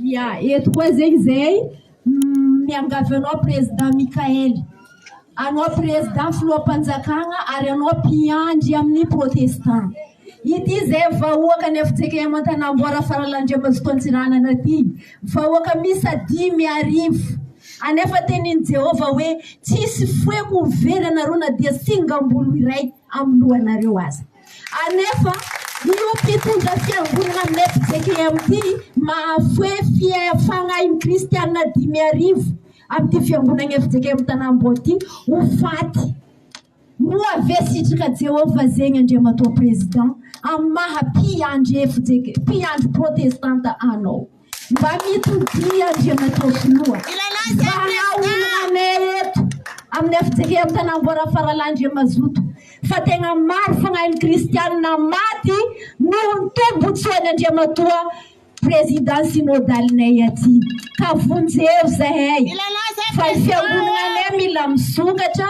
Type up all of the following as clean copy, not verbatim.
Ya, eto koa zegny zay miangavy anao président Mickaël. Anao président filoham-panjakagna ary anao mpiandry amin'ny protestant. Ity zay vahoaka ny FJKM Antanamboara Faralahy-Andriamazoto Antsiranana ity. Vahoaka miisa 5000. Anefa tenin'i Jehovah hoe tsisy foeko ho very anareo na dia singam-bolo iray amin'ny lohanareo aza. Anefa io mpitondra fiangonana amin'ny FJKM ity mahafoe fagnahin'ny kristiana 5000 amin'ity fiangonana FJKM Tanambao ity ho faty. Moa ve sitraka Jehovah zegny Andriamatoa Président amin'ny maha mpiandry FJK, mpiandry protestanta anao? Mba mitodia Andriamatoa Filoha. Vahaolana anay eto amin'ny FJKM Tanambao Faralahy Andriamazoto fa tegna maro fagnahin'ny kristianina maty noho ny tombotsoan'i Andriamatoa Président synodalinay aty ka vonjeo zahay fa ny fiangonana anay mila misokatra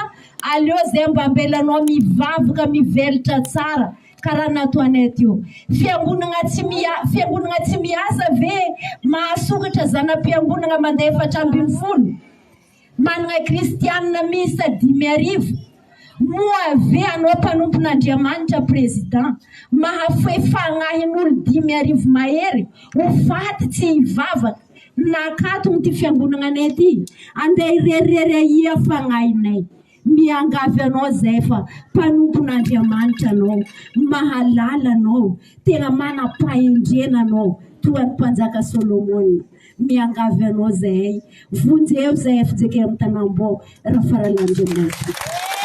aleo zay mba ambelanao mivavaka mivelatra tsara karaha nataonay teo fiangonana tsy mia fiangonana tsy miasa ve mahasokatra zana-piangonana mandeha 14 Manana kristianina miisa 5000 moa ve anao mpanompon'Andriamanitra président mahafoe fagnahin'olo 5000 mahery ho faty tsy hivavaka nakatogno ty fiangonagnanay ty andeha hirerirery aia fagnahinay miangavy anao zay fa mpanompon'Andriamanitra anao mahalala anao tena manam-pahendrena anao toa ny mpanjaka Solomona Miangavy anao zahay, vonjeo zahay FJKM Tanambao Rafaralahy-Andriamanitra.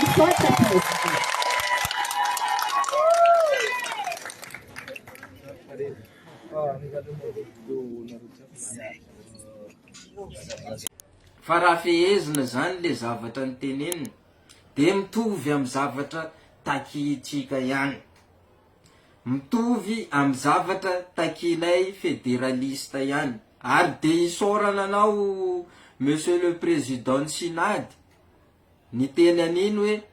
Misaotra Président. Fa raha fehezina zany le zavatra noteneniny de mitovy amy zavatra takintsika ihany. Mitovy amin'ny zavatra takianay federaliste ihany. Ary dia isaorana anao Monsieur le Président ny Synad niteny an'iny hoe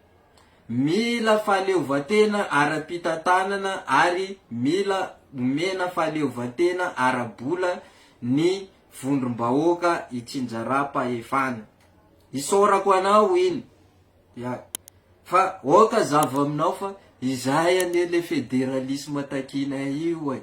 mila fahaleovantena ara-pitantanana ary mila omena fahaleovantena ara-bola ny vondrom-bahoaka itsinjaram-pahefana. Isaorako anao iny. Ya. Fa aoka hazava aminao fa izahay anie le federalisme takianay io e.